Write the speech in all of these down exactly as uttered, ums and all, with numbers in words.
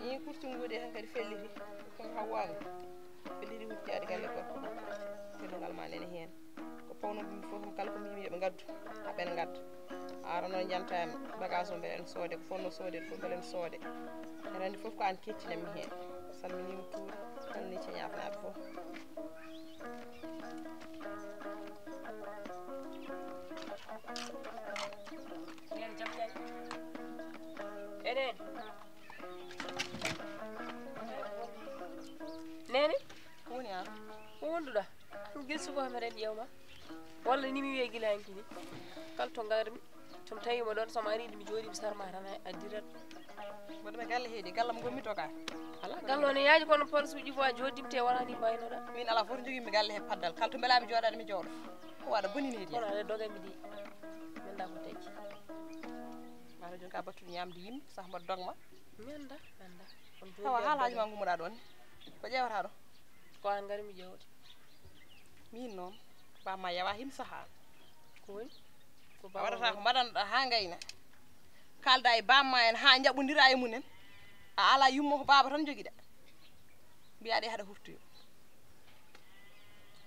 Ii, kurti nguuɗi tan kadi felliti. Ɗum hawwaama. Felliti huccaade galle gorko. Teddungal ma nene heen. Ko pawnooɓe mi fof, kala ko mbiimi yo ɓe ngaddu, haa ɓe ngadda. Ara noon, njantaami bagage o, mbele en soode, ko fotnoo soodeede fof, mbele en soode. Aɗa anndi, fof ko aan kettinammi heen. Salminiima, Tuur, salmini ceñaafnaaɓe fof. Enen. Nene? Ko woni aan? Ko wonduɗaa? Gila subaka mbeɗa anndi ƴeew ma. Walla ni mi wiye gila hanki ni. Kala to ngarmi, so mi tawiima ɗoon, so mi arii, mi jooɗii, mi sarma tan, a dirat. Mboɗo mi galle heedi, galle mo ngonmi doga. Ala, galle o ne yaaji, kono polos uji fof a jooɗiima te wala ni mbaynoɗaa. Min ala fof to jogiimi galle he paddal. Kala to mbelaa mi jooɗaade, mi jooɗo. Ko waɗa boni needi. Kono aɗa doga mi di. Mi anndaa ko taƴi. Mbaɗa jooni ka battude ñaamde yimɓe, sah mbaɗa dogma. Mi anndaa, mi anndaa. Hawa, haalaaji ma ngummoɗaa ɗoon. Ko ƴeewata ɗo? Ko aan ngari mi ƴeewde. Miin noon, bamma yawa him sahaa. Ko woni? Ko a waɗata ko mbaɗanɗaa haa ngayna. Kaalda e bamma en haa njaɓondira e mum en. A ala yummo ko baaba tan njogiɗa. Mbiyaɗe haɗa hurtoyo.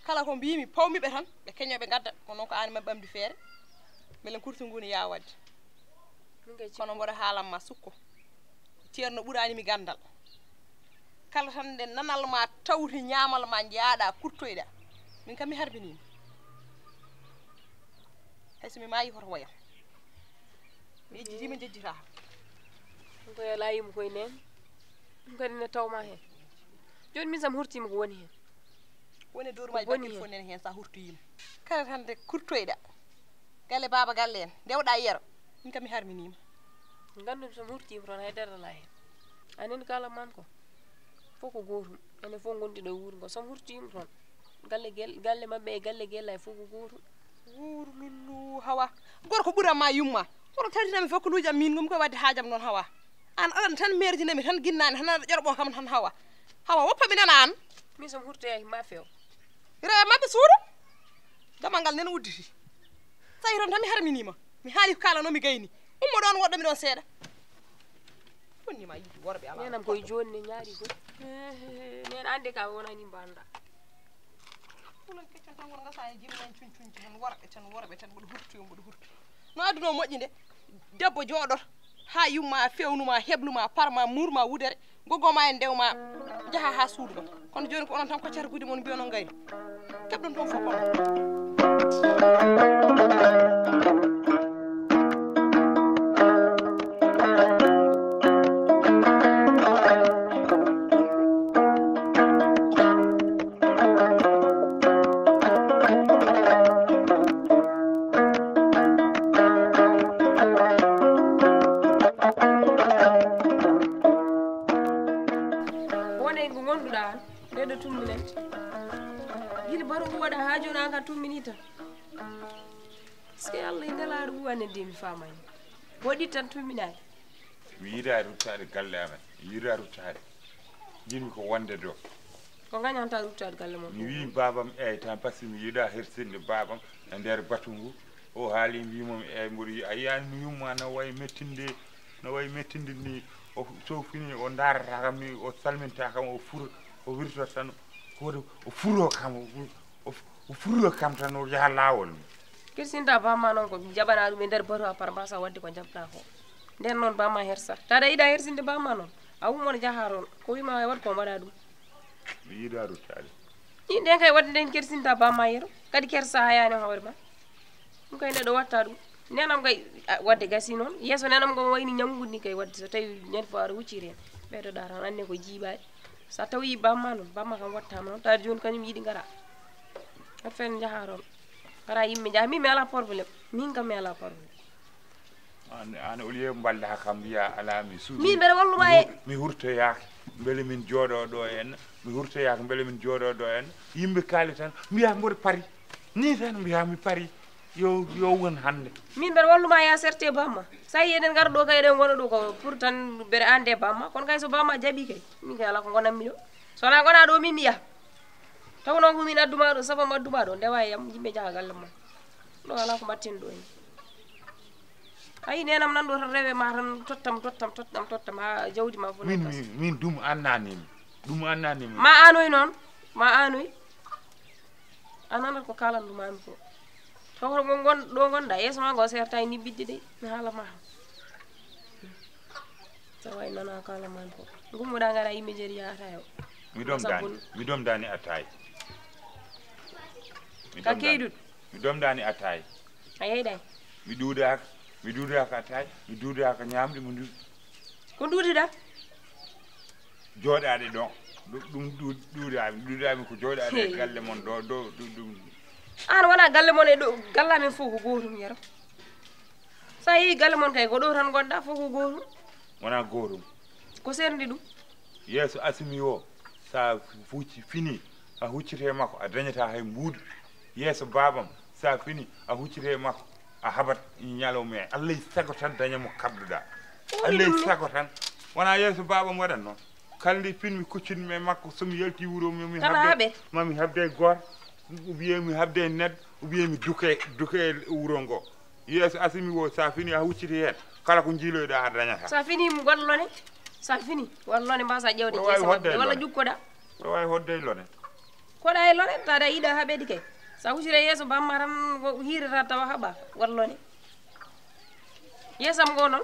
Kala ko mbimi pawmiɓe tan, ɓe keñoɓe ngadda. Ko noon ko aan maɓɓe ɓamdi feere. Mbele kurti nguni yaa wadde. Kono mboɗo haalanma sukko. Ceerno ɓuraani mi ganndal. Kala tan nde nanal ma tawti ñaamal ma njaaɗa kurtoyɗa. Min kam mi harbiniima. Hay so mi maayi hoto woyam. Mi ejjitiima, njejjitaaka. Ɗum ko yo laayima koye neen. Ɗum kadi ne tawma heen. Jooni min sam hurtiima ko woni heen. Woni e doorumaji bakkil fof nene heen sa hurtoyiima. Kala tan nde kurtoyɗa. Galle baaba galle en. Ndewɗa yero. Min kam mi harminiima. Nganndu so mi hurtiima toon hay dara alaa heen. Anen kala man ko. Fof ko gootum. Enen fof ngondiɗo e wuuro ngo. So mi hurtiima toon. Galle gel-, galle maɓɓe e galle gella e fof ko gootum. Wuur lullu hawa. Gorko ɓuran ma yumma. Kono tawtinami fof ko luujam min ngom ko wadde haajam noon hawa. Aan aɗan tan merjinami tan ginnaani tan aɗa ƴorɓo kam tan hawa. Hawa woppa mi nana aan. Min so mi hurtoyaki ma few. Rewa maɓɓe suudu. Damal ngal nen udditi. Tawi toon tan mi harminiima. Mi haali ko kaalanomi gayni. Ummo ɗoon woɗɗo mi ɗoon seeɗa. Bonnima yiɗi worɓe ala. Nenam koye jooni ne ñaari koy. Nen ande ka wonani mbanda. Kulon keccon tan won ngasa e jimmen cuncunci tan worɓe tan worɓe tan mboɗo hurti o mboɗo hurti. No aduna o moƴƴi nde debbo jooɗoto haa yumma fewnuma hebluma parma murma wudere. Goggoma e ndewma jaha ha suudu ma. Kono joni ko onon tan koccata gude mon mbiya onon gayni. Keɓɗon toon fof kono. Wonay ko ngonduɗa an. Nde ɗo tumminante. Gila baro ɗum waɗa ha joni an ka tummini tan. Est-ce que Allah e nelaɗo ɗum ande de mi famani. Waɗi tan tumminani. Mi yiɗa ruttade galle amen. Mi yiɗa ruttade. Jinmi ko wonde ɗo. Ko ngañanta ruttaade galle mon. Mi wii baabam, eey, tan, par ce que mi yiɗaa hersinde baabam e nder batu ngu. O haali, mbii mo, eey, mboɗo yiya, a yiyaani no yumma no wayi mettinde, no wayi mettinde ni. O sofini, o ndaarata kam ni, o salminta kam, o fur-, o wirtoto tan, ko waɗi, o furo kam, o, o, o furo kam tan, o yaha laawol. Kersinta bamma noon ko jaɓanaa ɗum e nder batu a par mbasa waɗde ko jaɓɗaa ko. Nden noon bamma hersa. Taada yiɗa hersinde bamma noon. A ummo no jaha toon. Ko wima e waɗ ko mbaɗa ɗum. Mi yiɗa ruttaade. Ɗin ɗen kay waɗde nden kersinta bamma yeru. Kadi kersa hayaani hoore ma. Ɗum kay neɗɗo watta ɗum. Nenam kay, a, waɗde gasi noon. Yeeso nenam ngo wayni ñamngu ni kay waɗde. So tawi ñande fof aɗa hucciri heen. Ɓeydoɗa tan anne ko jiiɓaade. So a tawi bamma noon, bamma kam wattama noon. Taade jooni kañum yiɗi ngara. Aɗa fen njaha toon. Ngara yimɓe njaha. Min mi ala problème. Min kam mi ala problème. An, an, au lieu mbalda kam mbiya ala mi suuɗi. Min mbeɗa walluma e. Mi hurtoyaaka. Mbele min jooɗo ɗo en. Mi hurtoyaaka mbele min jooɗo ɗo en. Yimɓe kaali tan mbiya mboɗo pari. Ni tan mbiya mi pari. Yo, yo won hannde. Min mbeɗa walluma ya serte bamma. Sa yi eɗen ngara ɗo kay eɗen ngona ɗo ko pour tan mbeɗa ande bamma. Kono kay so bamma jaɓi kay. Min kay ala ko ngonanmi ɗo. So wona ngona ɗo min mi yaha. Taw noon ko min adduma ɗo, sabu mi adduma ɗo, ndewa e yam, yimɓe njaha galle mum. Ɗo alaa ko mbatten ɗo en. Ayi, nenam nan ɗo tan rewe ma tan tottam, tottam, tottam, tottam, haa jawdi ma fof Min, nan tas. min, min ɗum annanimi. Ɗum annanimi. Ma anoy noon, ma anoy. A nanat ko kalan ɗum ami ko. Taw ko ngon-, ɗo ngonɗa, yeeso ma ngo serta e nibbidde de, mi haala ma. Tawa en nana kala man ko. Ngummuɗa ngara yimɓe jeeri yahata yo. Mi ɗom Sabun. dani, mi ɗom dani attaay. Mi Ka ɗom dani- keyduɗo. Mi ɗom dani attaay. A yeyɗay. Mi ɗuuɗaka, mi ɗuuɗaka attaay, mi ɗuuɗaka ñamde, mi ɗuuɗ- Ko ɗuuɗiɗa? Jooɗaade ɗo. Ɗum, ɗum ɗuuɗ-, ɗuuɗaami, ɗuuɗaami ko jooɗaade e Hey. galle mon ɗo, ɗo, ɗum, ɗum. An wona galle mon e ɗo, galle amen fof ko gootum yero. Sa yehi galle mon kay, ko ɗo tan ngonɗa, fof ko gootum. Wona gootum. Ko serndi ɗum? Yeeso Asimi o, sa hucci fini, a huccite e makko, a dañata hay mbuuɗu. Yeeso baabam, sa fini, a huccite e makko, a haɓat ñalawma e. Allah e sago tan daña mo kaɓduɗa. Woni Allah e ɗum ni? sago tan. Wona yeeso baabam waɗat noon. Kala nde pinmi kuccitmi e makko, so mi yalti wuro, mi, mi Kana habde, haɓe? ma mi habde e goor, ou bien mi habde e neɗɗo, ou bien mi duke, duke e wuro ngo. Yeeso Asimi o, sa fini a hucciti heen, kala ko njiiloyɗa a dañata. Sa fini mi goɗɗo lone, sa fini, walla lone mbasa ƴewde Ko wawi jeesa hodde maɓɓe, walla lone. ƴukkoɗa. Ko wawi hodde e lone. Koɗa e lone, taada yiɗa haɓede kay. Sa hucciti e yeeso bamma tan, ko hiirata tawa haɓa, walla lone. Yeesam ngo noon?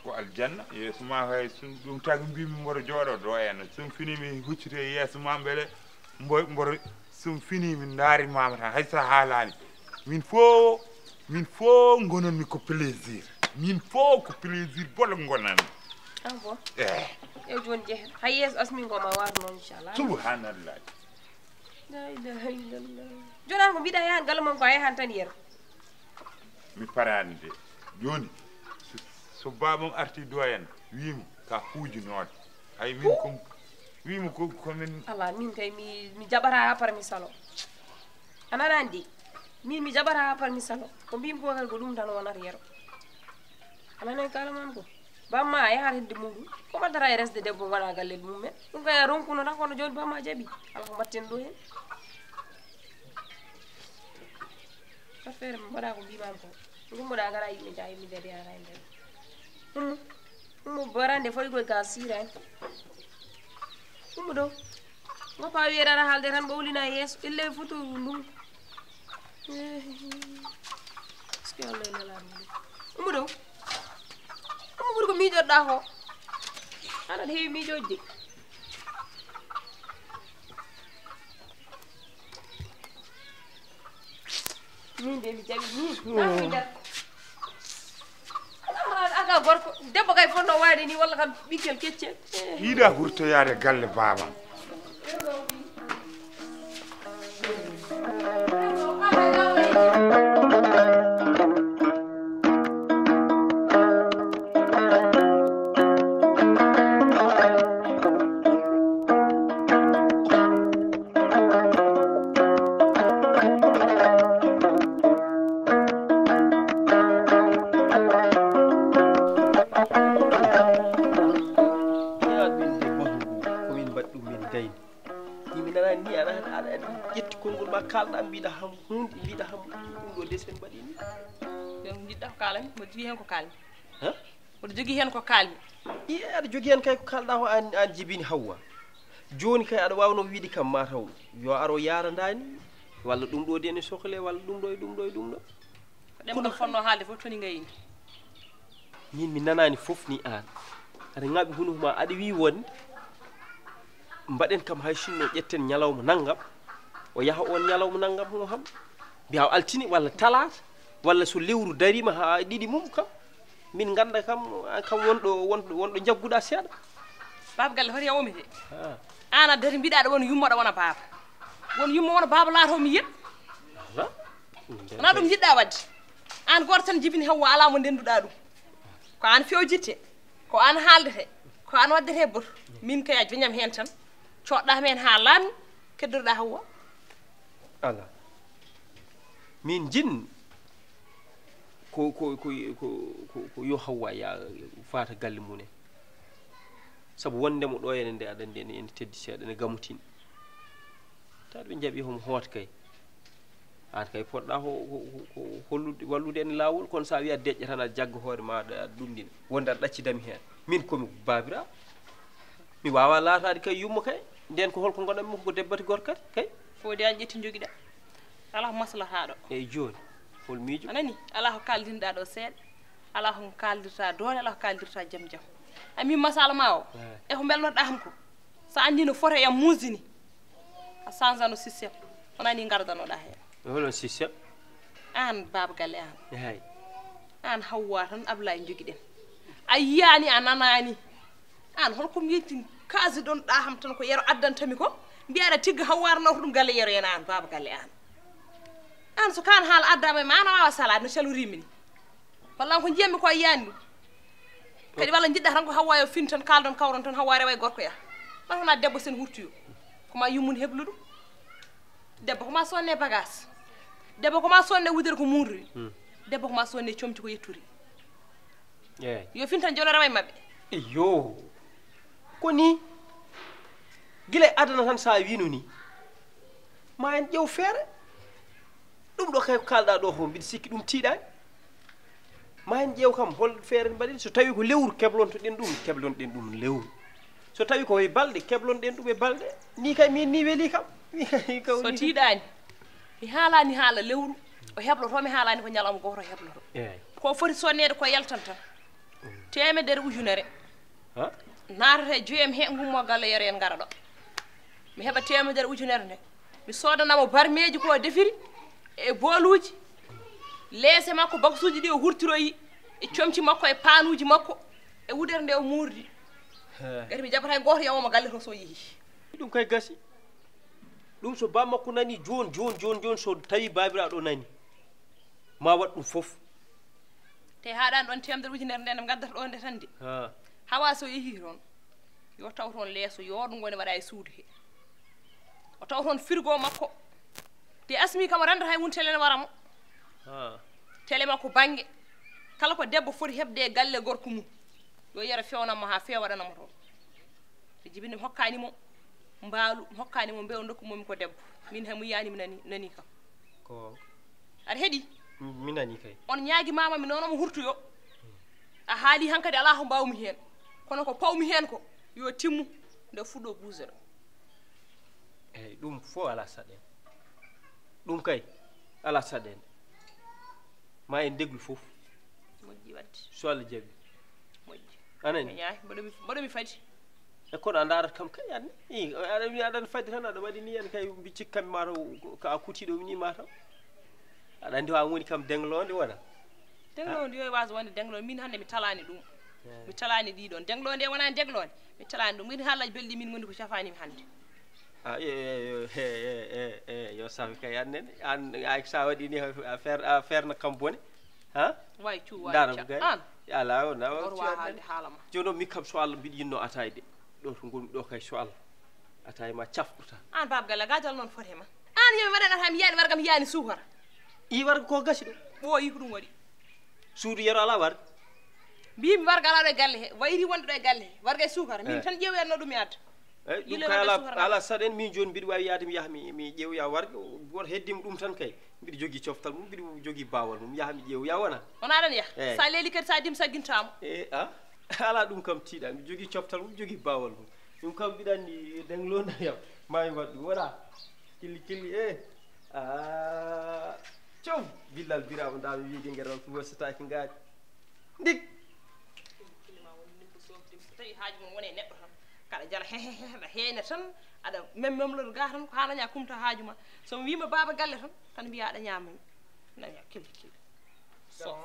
Ko aljanna, yeeso ma hay sun, ɗum tagi mbimi mboɗo jooɗo ɗo en. Sun fini mi hucciti e yeeso ma mbele mbo-, mboɗo, sun fini mi ndaari mama tan, hay sa haalani. Min fo, min fo gonanmi ko plaisir. Min fo ko plaisir bolo gonanmi. Ah bon? Eh. Yo jooni jehe. Hay yeeso Asmi ngo ma waaru noon, inchallah. Subhanallah. La ilaha illallah. Jooni an ko mbiɗa yahan galle mon ko a yahan tan yero. Mi paraani de. Jooni, so, so baabam arti doyen, wiimi ka huujinoode. Hay min ko, wiimi ko, ko min Ala, min kay mi, mi jaɓata haa par mi salo. A nanaani de? Min mi jaɓata haa par mi salo. Ko mbimi ko kay ko ɗum tan wonata yero. A nanaani kala mam ko? Bamma a yahat hedde muɗum. Ko mbaddata e resde debbo ngonaa galle mum en? Ɗum kay a ronkuno tan kono jooni bamma jaɓi. Ala ko mbatten ɗo heen. Affaire mbaɗa ko mbimami ko. Ngummoɗa ngara yimɓe njaha yimɓe njaha yara e nder. Ummo. Ummo barande foy koye ga sira en. Ummo ɗo. Ngoppa wiyeɗa aɗa haalde tan ɓowlina e yeeso. Ille foto ndum. Est-ce que Allah e nelaɗo? Ummo ɗo. Ummo ɓuri ko miijoɗɗa ko. Aɗa heewi miijoji de. Min de mi jaɓi min. Nawi nder. Ala, ala, ala, gorko debbo kay fonno wayde ni walla kam ɓiggel keccel. Yiɗa hurtoyaade galle baaba. Ɓiɗɗo boto ngu, ko min mbaɗi ɗum min Mbiɗa ham huunde, mbiɗa ham ɗum ɗo de sen mbaɗi ni. Yo njiɗɗa ko kaalami, mboɗo jogii heen ko kaalmi. Ha? Mboɗo jogii heen ko kaalmi. I aɗa jogii heen kay ko kaalɗa ko an, an jibini Hawwa. Jooni kay aɗa waawno wiide kam ma taw yo aro yaara ndaani walla ɗum ɗo de ne sokle walla ɗum ɗo e ɗum ɗo e ɗum ɗo. Ko ɗemɗo fonnoo haalde fof toni ngayni. Min mi nanaani fof ni aan aɗa ŋaaɓi hunuko ma aɗa wii wonde mbaɗen kam hay sinno ƴetten ñalawma nanngam o yaha oon ñalawma nanngam hono ham mbiya o altine walla talaata walla so lewru dariima haa ɗiɗi mum kam min ngannda kam aan kam wonɗo wonɗo wonɗo njagguɗa seeɗa. Baaba Galle hoto yawmite. Aan a dari mbiɗa aɗa wona yumma aɗa wona baaba. Won yumma wona baaba laatoo mi yiyat. Wona ɗum njiɗɗa waɗde. Aan gooto tan jibini Hawwa alaa mo ndennduɗaa ɗum. Ko aan fewjitte, ko aan haaldete, ko aan waddete boto. Min kay a joñam heen tan, coɗɗaa mi heen haa laaɓmi, keddotoɗaa Hawwa. Alaa. Miin njiɗmi ko ko ko ko ko yo Hawwa yaa faata galle mum en. Sabu wonde mo ɗo ene nde aɗa nde ene teddi seeɗa ene gamotini. Tawa ɓe njaɓi homo hoota kay. Aan kay poɗɗa ko hollude wallude en laawol kono so a wiya deƴƴa tan aɗa jagga hoore ma aɗa ɗumɗina wonde aɗa ɗaccidami heen min komi baabiraaɗo mi waawaa laataade kay yumma kay ndeen ko holko ngonammi ko debbati gorkati kay. Fodé aan ƴetti njogiɗa alaa ko maslataɗo. Eyi jooni hol miijo? A nani alaa ko kaaldirɗa ɗo seeɗa alaa ko kaaldirta doole alaa ko kaaldirta jam jam. A min masala ma o e ko mbelnoɗa kam ko so anndi no fota e am muusdi ni a change no système wona ni ngardanoɗa heen. E holon système? Aan baaba galle aan. Eey. Aan Hawwa tan Ablaye njogiɗen. A yiyaani a nanaani. Aan hol ko mbiyeten kaasi ɗon ɗa ham tan ko yero addantami ko mbiyaɗa tigga Hawwa tan nawta ɗum galle yero yana aan baaba galle aan. Aan so kaan haala addaama e ma aan a waawa salaade no caloriimi ni. Walla ko njiyammi ko a yiyaani ɗum kadi walla njiɗɗa tan ko Hawwa yo fin tan kaaldon kawron tan Hawwa rewa e gorko ya tan wona debbo sen hurtuyo koma yummun heblu ɗum. Debbo koma sonne bagage debbo koma sonne wudere ko murri debbo koma sonne comti ko yetturi. Yo fin tan jono rewa e maɓɓe. Iyo. Ko ni gila e adana tan sa wino ni ma en ƴeew feere. Ɗum ɗo kay ko kaalɗa ɗo ko mbiɗa sikki ɗum tiiɗani. Ma en ƴeew kam hol feere mbaɗen so tawi ko lewru keblonto ɗen ɗum keblon ɗen ɗum lewru. So tawi ko e balɗe keblon ɗen ɗum e balɗe ni kay min ni weli kam. So tiiɗani mi haalani haala lewru o hebloto mi haalani ko ñalawma goto o hebloto. Ko foti sonnede ko yaltanta temedere ujunere. Naatata e joyam he ngummo galle yero en ngara ɗo mi heɓa temedere ujunere nde mi sodanamo barmeji ko defiri e boluji leese makko baksuji ɗi o hurtiroyi e comci makko e panuji makko e wudere nde o murdi. Gati mi jaɓata e goto yawoma galle to so yeehi. Ɗum kay gasi. Ɗum so bammakko nani jon jon jon jon so tawi babiraɗo nani ma waɗ ɗum fof. Te haɗani ɗon temedere ujunere nde nde gaddata ɗo nde tan de. Hawa so yeehi toon yo taw toon leeso yooɗngo ne waɗa e suudu he o taw toon frigo makko te asmi kam o rendata e mum tele ne wara mo. Tele makko bannge kala ko debbo foti heɓde e galle gorko mum yo yero fewnanmo haa feewa waɗanamo toon. Ɓe jibini mi hokkaani mo mbaalu mi hokkaani mo mbeewa ndokku momi ko debbo min hay mo yiyaani mi nani nani kam. Ko aɗa heɗi? Mi nani kay. On ñaagi mama mi nono mo hurtuyo a haali hankadi ala ko mbawmi heen kono ko pawmi heen ko yo timmu nde fuɗɗo buusere. Eyi ɗum fof ala saɗende ɗum kay ala saɗende ma en deglu fof. Moƴƴi wadde so Allah jaɓi. Moƴƴi anani mboɗomi fadi. E kono a ndarat kam kay anne i aɗa wiya aɗan fadi tan aɗa waɗi ni en kay mbi cikkanmi mataw ko a kutiɗo ni mataw. Aɗa andi wa woni kam denglode wona. Denglode yo waso wonde denglode min hande mi talani ɗum. Mi talani ɗiɗon denglode wona denglode mi talani ɗum min haalaji belɗi min gondi ko cafanimi hande. A e e e e e yo safi kay annen an ay sa waɗi ni affaire affaire no kam bone. Ha? Way cu way ca an. Ala o na o cu an. Jono mi kam so Allah mbiɗi yinno atay de. Ɗo to ngonmi ɗo kay so Allah atay ma cafɗuta. An baba galle gajal noon fote ma. An yomi waɗan ata mi yani warga mi yani sukara. I warga ko gasi ɗo. Ɓooyi ko ɗum waɗi. Suudu yero ala warga. Mbimi warga ala ɗo e galle he wayri wonde ɗo e galle he warga e sukara min tan ƴeewoyatno ɗum mi adda. Eyi, ɗum kay ala saɗen, min jooni mbiɗa waawi yahde mi yaha mi mi ƴeewoya warga. Woto heddima ɗum tan kay. Mbiɗa jogii coftal mum, mbiɗa jogii baawal mum, yaha mi ƴeewoya wona. Wona aɗa yaha? Eyi. So a leeli kadi so a diimi saggintaama. E a ala ɗum kam tiiɗa, mbiɗa jogii coftal mum, jogii baawal mum. Ɗum kam mbiɗa anndi denglo na yam. Maa mi waɗ ɗum wona. Killi killi e a. Cow. Billal biraama ndaa mi wiige ngeɗal ko wosataaki ngaari. Ndik. Kilima woni nimbo sofdim so tawi haaju mum woni e neɗɗo tan. Kaɗa jala hehehe aɗa heene tan. Aɗa memmemlor ga tan ko haa daña kumta haaju ma. So mi wiima baaba galle tan tan mbiya aɗa ñaama mi. Nanya kili kili. So.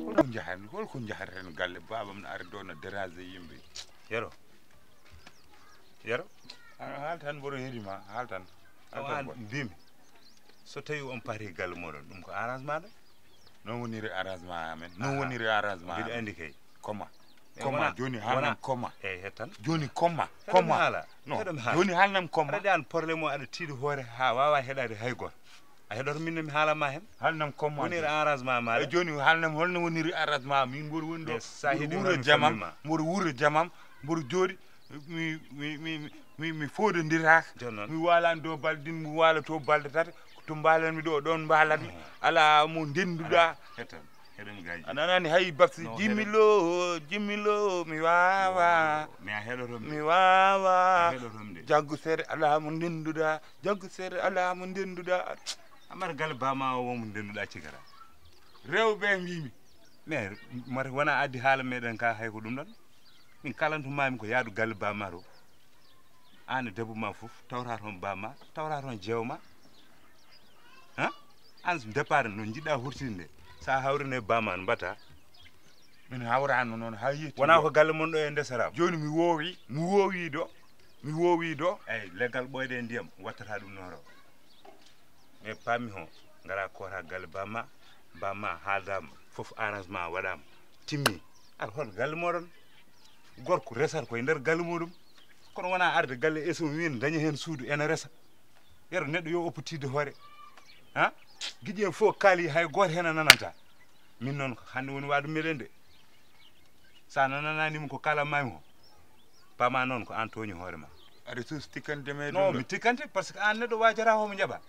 Hol ko njahaten, hol ko njahaten galle baabam no ari ɗo no déranger yimɓe. Yero. Yero. Haal tan mboɗo heɗi ma, haal tan. Awa mbimi. So tawi on paari galle moɗon, ɗum ko arrangement de. Non woniri arrangement amen. Non woniri arrangement. Mbiɗa andi kay. Comment? Comment? Joni haalnam comment? Eyi, hettan. Joni comment? Comment? Haala. Non. Joni haalnam comment? Aɗa an problème o aɗa tiiɗi hoore ha wawa heɗade hay goto. A heɗoto min no mi haalama hen. Haalnam comment? Woniri arrangement ma. E joni haalnam holno woniri arrangement min mboɗo woni ɗo. Sa heɗi wuuro jamam, mboɗo wuuro jamam, mboɗo jooɗi mi mi mi mi mi foodondiraka. Jooni noon. Mi waalani ɗo balɗe ɗiɗi, mi waala to balɗe tati. To mbaalanmi ɗo, ɗon mbaalanmi. Ala mo ndenduɗa. Hettan. Heɗen gayji. A nanani hay babsi. Jimilo, jimilo, mi wawa. Mi a heɗoto mi. Mi wawa. A heɗoto mi de. Jaggu seeɗa ala mo ndenduɗa. Jaggu seeɗa ala mo ndenduɗa. Amar galle bama o wonmo ndenduɗa cigara. Rewɓe mbimi. Mais mata wona addi haala meɗen ka hay ko ɗum ɗon. Min kalantumami ko yaadu galle bama to. An e debbo ma fof tawta toon bama, tawta toon jeewo ma. Ha? An départ no jiɗɗa hurtinde nde. Sa hawrine bama no mbatta. Min hawrano noon ha yetti. Wona ko galle mon ɗo e ndesara. Joni mi wowi, mi wowi do. Mi wowi do. Eyyi, leggal ɓooyde e ndiyam wattata ɗum nooro. Mais pammi ho, ngara koota galle bamma, bamma haaldama, fof arrangement waɗama, timmi. Ar hol galle moɗon? Gorko resata koye nder galle muɗum. Kono wona arde galle e sum win daña hen suudu ena resa. Yero neɗɗo yo oppu tidde hoore. Ha? Giƴi en fof kaali hay goto hen a nananta. Min noon hande woni waɗu meɗen de. Sa nanananimo ko kalamami ko, pama noon ko an tooñi hoore ma. Aɗa suusi tikkande me ɗum ɗo? Non, mi tikkante par ce que an neɗɗo wajata homo jaɓa.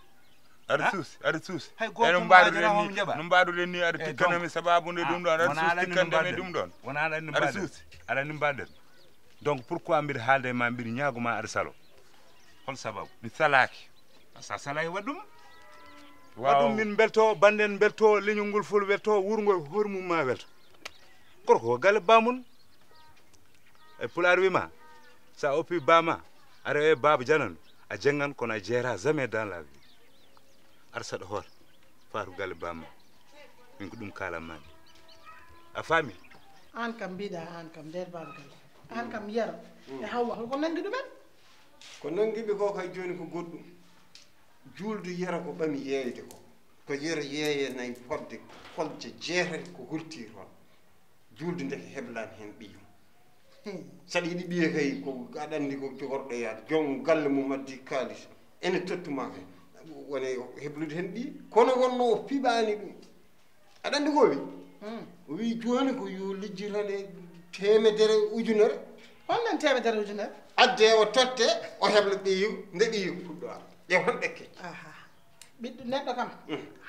Aɗa suusi, aɗa suusi. Hay goto wajata homo jaɓa. No mbaɗuɗen ni aɗa tikkanami sababu nde ɗum ɗon, aɗa suusi tikkande me ɗum ɗon. Wona aɗa anni mbaɗen. Aɗa anni mbaɗen. Donc pourquoi mbiɗa haalda e ma, mbiɗa ñaagoma aɗa salo? Hol sababu? Mi salaaki. Sa salay waɗ ɗum. Waɗ ɗum min belto, banden belto, leñol ngol fof welto, wuro ngol hoore mum ma welto. Gorko ko galle bamum. E pulaar wima, sa oppi bama, aɗa e baba janano, a jangan kono a jeera jamais dans la vie. Aɗa saɗa hoore, faatu galle bamma. Min ko ɗum kalanmami. A faami? An kam mbiɗa, an kam nder baba galle. An kam yero e hawwa holko nangi ɗumen? Ko nangiɓe ko kay joni ko goɗɗum. Julde yero ko ɓami yeeyde ko, to yero yeeyanay fodde kolce jeetati ko hulti toon. Julde nde ko heblani heen ɓiyum. Saɗa yiɗi ɓiye kay ko aɗa anndi ko jogorɗo yaade joom galle mum addi kaalis ene tottuma kay wone heblude heen ɓiye. Kono wonno o piɓaani ɗum. Aɗa anndi ko o wi? O wi jooni ko yo lijjitane teemedere ujunere. Honɗon teemedere ujunere? Adde o totte o hebla ɓiyu nde ɓiyu fuɗɗo ar ƴew tan ɗekke. Aha. Ɓiɗɗo neɗɗo kam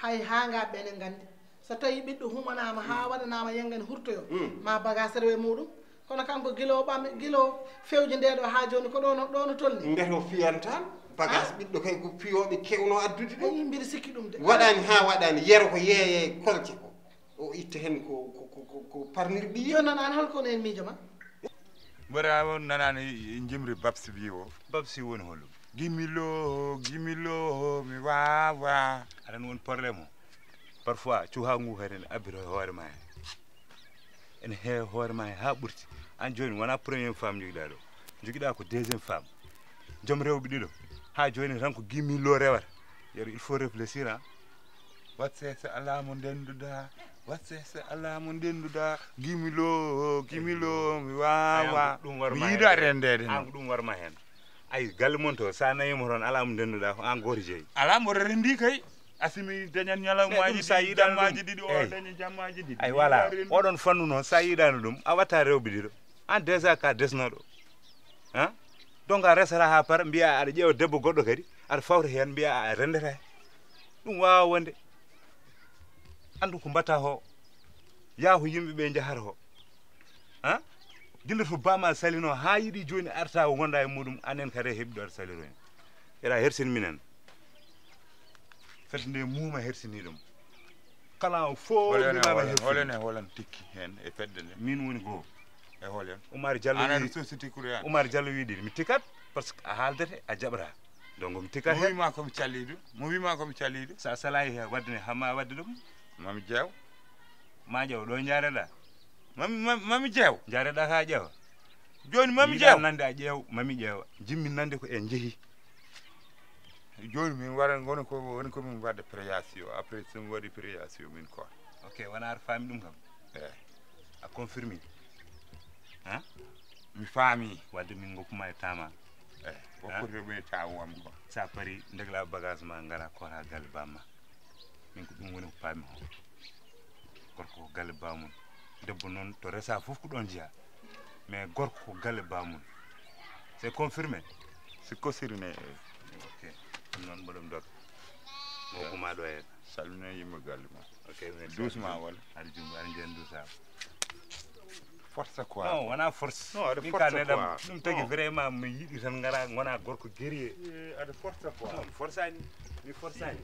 hay haa nga ɓene nganndi. So tawi ɓiɗɗo humanama ha waɗanama yengen hurtoyo ma bagage rewe muɗum. Kono kanko gilo ɓam gilo fewji nde ɗo ha joni ko ɗono ɗono tolni. Ndeto fiyanta bagage ɓiɗɗo kay ko fiyoɓe kewno addude ɗum. Mbiɗa sikki ɗum de waɗani ha waɗani yero ko yeeye kolce ko o itta hen ko ko ko parnir ɓiye. Joni noon an holko woni hen miijo ma? Mboɗa on nanani jimri babsi wi o. Babsi woni holum? Gimilo gimilo mi wawa. Aɗan woni problème o. Parfois cuha ngu kadi ne abbito e hoore ma he. Ene heewa hoore ma he ha ɓurti. An joni wona première femme jogiɗa ɗo, jogiɗa ko deuxième femme. Joom rewɓe ɗiɗo ha joni tan ko gimilo rewata. Yero il faut réfléchir a. Wat seese alaa mo ndennduɗaa, wat seese alaa mo ndennduɗaa, gimiloo, gimiloo, mi waawaa. Ɗum war mi ma yiɗa heen. Renndeede noon. An ko ɗum war ma heen. Ay, galle mon to, so a nawiima toon, alaa mo ndennduɗaa, ko an gooto jeyi. Alaa mboɗo renndi kay. Asimi dañan ñalawmaaji ɗiɗi, jammaaji ɗiɗi, o dañi jammaaji ɗiɗi. Ay, voilà. Oɗon fannu noon, so a yiɗaano ɗum, a watta rewɓe ɗiɗo. An déjà ka desnooɗo. Hein? Donc a resata haa para, mbiya aɗa ƴeewa debbo goɗɗo kadi, aɗa fawta heen, mbiya a renndata. Ɗum waawaa wonde. Anndu ko mbatta ko. Yaa ko yimɓe ɓe njahata ko. Hein? Gila to bama salino haa yiɗi jooni arta o gonda e muɗum, anen kadi heɓiɗo aɗa saliro en. Eɗa hersin minen. Fedde nde muuma hersini ɗum. Kala o fof holene, mbimama holene, hersini. Holene, holan tikki heen e fedde nde? Min woni goo. E holen? Umar Diallo. Ana wi-, société Kouriyane. Umar Diallo wi ɗin. Mi tikat, parce que a haaldete, a jaɓata. Donc mi tikat mo heen. Wima ko mi calliɗo. Mo wima ko mi calliɗo. Sa salay he wadde ne, hama wadde ɗum. Mami jeew. Ma ƴeew, ɗo njaareɗaa? Mami, mami, mami ƴeew. Njaareɗaa haa ƴeewa. Jooni mami ƴeew. Nande a ƴeew, mami ƴeewa. Jimmi nande ko en njehi. Jooni min wara, ngoni ko, woni ko min waɗde préation. Après, so mi waɗi préation, min ko. Ok, wona aɗa faami ɗum kam? Eh. A confirmé? Hein? Mi faami. Wadde min ngoppuma e tama. Eh, hein? Wokkude ɓe tawu am ko. Sa pari, ndegla bagage ma, ngara kora galle bamma. Min ko ɗum woni ko paami ko. Gorko ko galle bamum. Debbo noon to resa fof ko ɗon jeya. Mais gorko ko galle bamum. C'est confirmé? C'est confirmé. Ok. Ɗum noon mboɗo mi doga. Mo kuma ɗo e. Salmina yimɓe galle ma. Ok, merci. Doucement wala? Aɗa jum-, aɗa jum-, aɗa jeen doucement. Force quoi. Non, wona force. Non, aɗa force quoi. Min ka neɗɗam, ɗum tagi vraiment mi yiɗi tan ngara, ngona gorko guerrier. Eh, aɗa force quoi. Non, mi forçani. Mi forçani.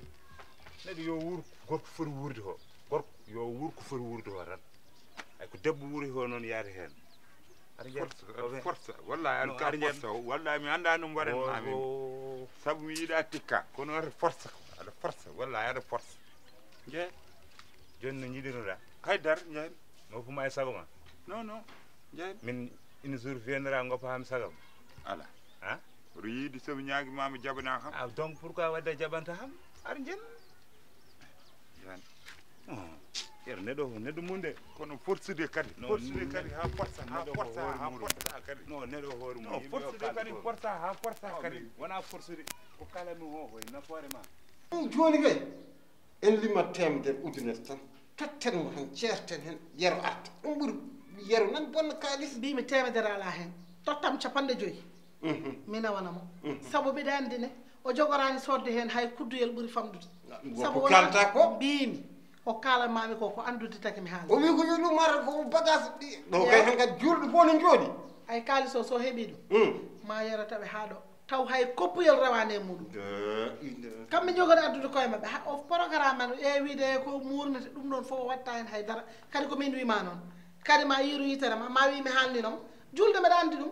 Neɗɗo yo wuur gorko foti wuurde ko. Gorko yo wuur ko foti wuurde ko tan. Ay ko debbo wuuri ko noon yaade heen. Aɗa jeen. Force, aɗa force. Wallahi, aɗa ka force. Wallahi, mi annda ɗum waɗan ma min. Sabu mi yiɗa tikka. Kono aɗa force. Aɗa force. Wallahi, aɗa force. Nje. Jooni no njiɗirnoɗaa? Haydara, nje. Mo fu ma e sago ma? Non, non. Nje. Min, une jour viendra, ngoppa ham sagam. Ala. Hein? Oɗo yiɗi so mi ñaagi ma, mi jaɓana kam. Ah, donc pourquoi wadde jaɓanta kam? Aɗa jeen. Yan. Oh, yero neɗɗo, neɗɗo mum de. Kono forsude kadi. Non, forsude kadi, ha forsa, ha forsa, ha forsa kadi. Non, neɗɗo hoore mum. Non, forsude kadi, forsa, ha forsa kadi. Wona forsude, ko kala mi ho, ko e nafoore ma. Ɗum jooni kay, en lima temedere ujunere tan. Totten mo tan, ceerten hen, yero arta. Ɗum ɓuri yero nan bonna kaalis. Mbimi temedere ala hen. Tottam capanɗe joyi. Mhm. Mi nawana mo. Mhm. Sabu mbiɗa anndi ne, o jogoraani soodde heen hay kudduyel ɓuri famɗude. Ah, sabu ko wona kalta ko? Mbiimi, ko kaalanmaami ko, ko anndude taki mi haala. O wi ko yo ɗum ara ko bagage ɗi. Ɗo kay tan kadi juulɗo fof no jooɗi. Ay kaalis o so heɓii ɗum, mm, ma yero tawi haa ɗo. Taw hay koppuyel rewaani e muɗum. Eh, inde. Kamɓe njogori addude koye maɓɓe. Ha, o programme an, e wiide ko muurnete ɗum ɗon fof o watta heen hay dara. Kadi ko min wima noon. Kadi ma yiiru yitere ma, ma wi mi haalni noon. Juulde mbeɗa anndi ɗum.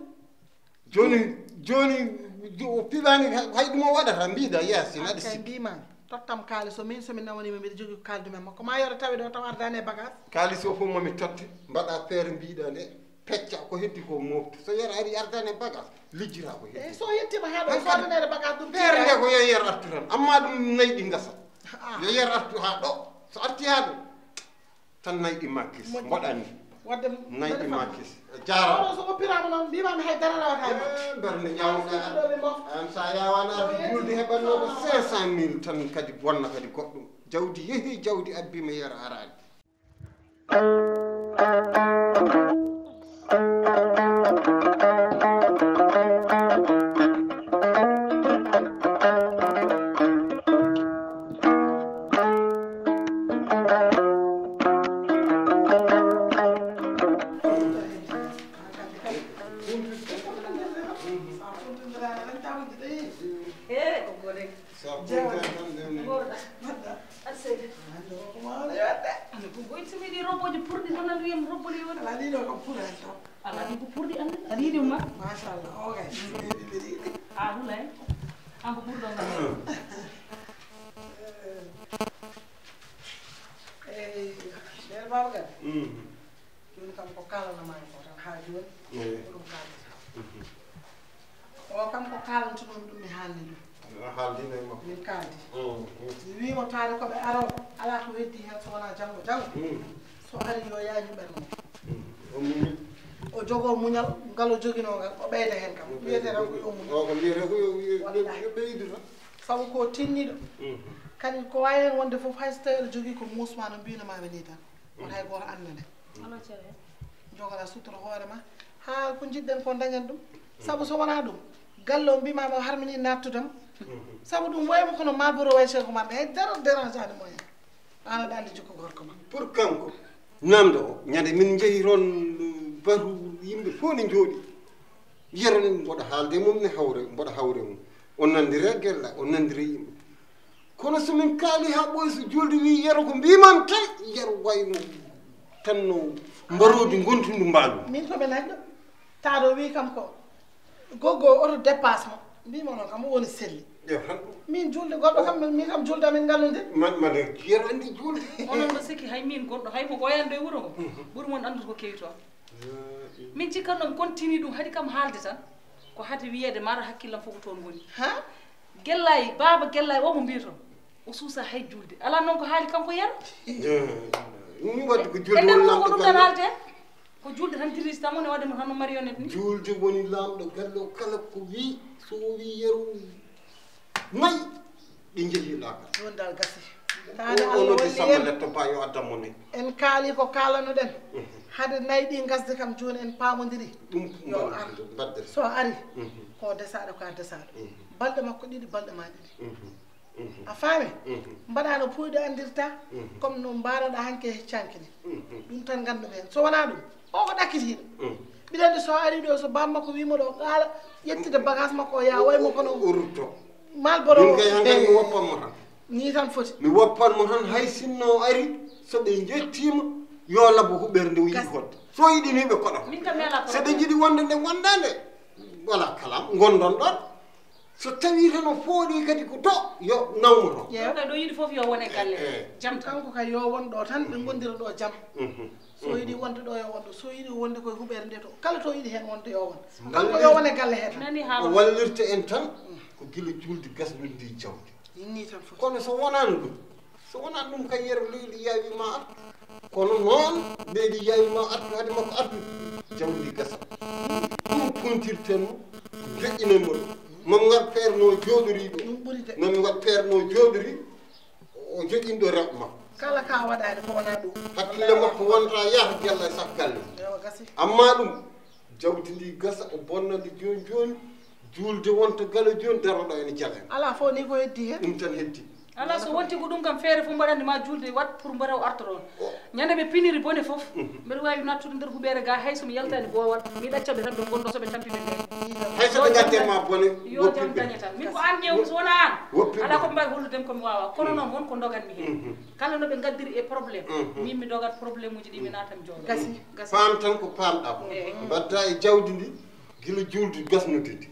Jooni, jooni, o piɓaani hay, hay ɗum o waɗata, mbiɗa, yes, ina aɗa sikki. Mbima, tottam kaalis o, min so mi nawaniima, mbiɗa jogii ko kaaldu men makko. Ma yoro tawi ɗo, taw ardaani e bagage. Kaalis o fof mami totte, mbaɗa feere mbiɗa nde, pecca ko heddi ko moftu. So yoro ari ardaani e bagage, lijjira ko heddi. Eyi, so yettiima haa ɗo, so adanere bagage ɗum feere nde ko yo yero artu tan. Amma ɗum nayi ɗi ngasa. Ah. Yo yero artu haa ɗo. So arti haa ɗo. Tan nayi ɗi makkis, moƴƴi. Mboɗani. Wadde nayi ɗi makkis. Jaaraama. Oɗo so oppiraama noon, mbiimaami hay dara rewata e makko. Eh, mberde ñawɗa. Ɗo ɓe mofta. An sa yawana arde julde heɓannoo ko cinq cent mille tan kadi bonna kadi goɗɗum. Jawdi yehi, jawdi abbi mi yero araani. Ko boy tumi ɗi roboji pour ɗi ɗon andu yam roboli woni. Ala ɗiɗo kam pour en tan. Ala ɗi ko pour ɗi andu. Aɗa yiɗi ma? Machallah. O kay. Ɓe yiɗi ɓe yiɗi. A hulay. An ko ɓurɗo ngal. Eyi, nder Babacar. Mm. Jooni kam ko kaalanamaami ko tan haa jooni. Eyi. Ko ɗum kaalata. Mhm. O kam ko kaalantonoomi ɗum mi haalni ɗum. A haaldiino e makko. Min kaaldi. Mm, mm. Mi wii mo taade ko ɓe aroo, alaa ko heddi heen so wonaa janngo, janngo. Mm. So arii yo yaañu ɓernde. Mm. O muñi. O jogoo muñal ngal o joginoo ngal, o ɓeyda heen kam. Wiyetee tan ko yo muñal. O ko mbiyetee ko yo, yo, yo, yo ɓeydu tan. Sabu ko tinniiɗo. Mm. Kadi ko waawi heen wonde fof, hay so tawii aɗa jogii ko muusmaa no mbiino maa ɓe nii tan. Won hay gooto annda nde. Alaa cere. Jogora sutura hoore ma. Haa ko njiɗɗen ko dañen ɗum. Sabu so wonaa ɗum, galle o mbimaa mo harmini nattudam. Sabu ɗum waymo kono malboro way Cheikh Oumar ɓe, hay dara dérange ani mo heen. Aan aɗa anndi jikku gorko ma. Pour kanko, namdo o, ñande min njehi toon, batu yimɓe fof ne njooɗi. Yero ne mboɗo haalde mum ne hawre, mboɗo hawre mum. O nandire gella, o nandire yimɓe. Kono so min kaali haa ɓooyi, so juulde wii yero ko mbimam tan, yero wayno tan no mbaroodi ngontundu mbaalu. Min ko ɓe nanɗo. Taado wii kam ko, "Goggo, oto dépasse mo." Mbimo noon kam, o woni selli. Yo tan. Min juulde goɗɗo kam, min kam juulde amin nganndude. Man, man, yero anndi juulde. Onon no sikki hay min goɗɗo, hay mo ɓooyande e wuro ngo, ɓuri mon anndude ko kewi toon. Min cikkanno mi kon tini ɗum, haɗi kam haalde tan. Ko hade wiyeede mara hakkillam fof ko toon woni. Ha? Gellay, baaba Gellay o mo mbiyton. O suusa hay juulde. Alaa noon ko haali kanko yero. Ɗum waɗi ko juulde woni lamɗo galle. Ko ɗum tan haalde. Ko juulde tan dirriti tan mo ne waɗi mo tan no marionnette ni. Juulde woni lamɗo galle o, kala ko wii, so o wii yero nayi, ɗi njehi laakara. Jooni dal gasi. Taade o Allah noddi walli Samba en. Letto Ba yo addan mo nayi. En kaali ko kaalanoɗen. Hade nayi ɗi ngasde kam jooni en paamondiri. Ɗum yo ar. Mbaddere. So ari, ko desaaɗo ka desaaɗo. Balɗe makko ɗiɗi, balɗe ma ɗiɗi. A faami? Mbaɗa no puuyɗo anndirta, comme no mbaroɗa hanke e canki ni. Ɗum tan nganndu heen. So wonaa ɗum, o ko ɗakkitiiɗo. Mbiɗa anndi so ari ɗo, so baam makko wii mo ɗo, qaala, ƴettide bagage makko o yaha, way mo kono o rutto. Malboro. Min kay hankan mi woppan mo tan. Ni tan foti. Mi woppan mo tan, hay sinno o ari, so ɓe njettiima, yo labbo huɓɓere nde o yiɗi hoɗde. So yiɗi ni ɓe koɗa. Min kam mi alaa problème. So ɓe njiɗi wonde nde wonda nde, wala kalam, ngondon ɗon. So tawii tan o fooɗi kadi ko to, yo nawmo to. Ƴeew. Ɗo kay ɗo yiɗi fof yo won e galle. Eh, eh. Jam tan. Kanko kay yo won ɗo tan, ɓe ngondira ɗo jam. So yiɗi wonde ɗo yo won ɗo, so yiɗi wonde koye huɓeere nde to. Kala to yiɗi heen wonde yo won. Kanko yo won e galle heen. Nani haala. O wallirta en tan, ko gila juulde gasnude ndi jawdi. Ni tan foti. Kono so wonaano ɗum, so wonaano ɗum kay yero leydi yaawi ma artu. Kono noon leydi yaawi ma artu, hade makko artu, jawdi gasa. Ɗum pontirten mo, joƴƴinen mo ɗum. Mam ngar peer no jooɗori ɗo. Ɗum ɓuri de. Mam ngar peer no jooɗori, o joƴƴin ɗo rewɓe makko. Kala ka waɗaani ko wonaa ɗum. Hakkille makko wonta yaha gella e sah galle. Ewa, gasi. Amma ɗum, jawdi ndi gasa, o bonna ndi jooni jooni, juulde wonta gala jooni, daroɗo ene jala en. Alaa fof ni ko heddi heen. Ɗum tan heddi. Alaa, so wonti ko ɗum kam, feere fof mbaɗande ma juulde, wat pour mbaɗa o arta ɗoon. Ñande ɓe piniri bone fof, mbeɗa waawi nattude nder huɓeere ga, hay so mi yaltaani boowal, mi ɗacca ɓe tan, ɓe ngonndo so ɓe tampi ɓe ndee. Hay so ɓe ngadde ma bone, yo jam dañe tan. Min ko aan ƴeew, so wonaa aan, alaa ko mbawi hollude mi ko mi waawa. Kono noon, won ko ndogan mi heen. Kala no ɓe ngaddiri e problème, min mi dogat problème uji ɗi mi naata mi jooɗo. Gasi, gasi. Paam tan ko paamɗa ko. Eey. Mbadda e jawdi ndi, gila juulde gasnude ndi.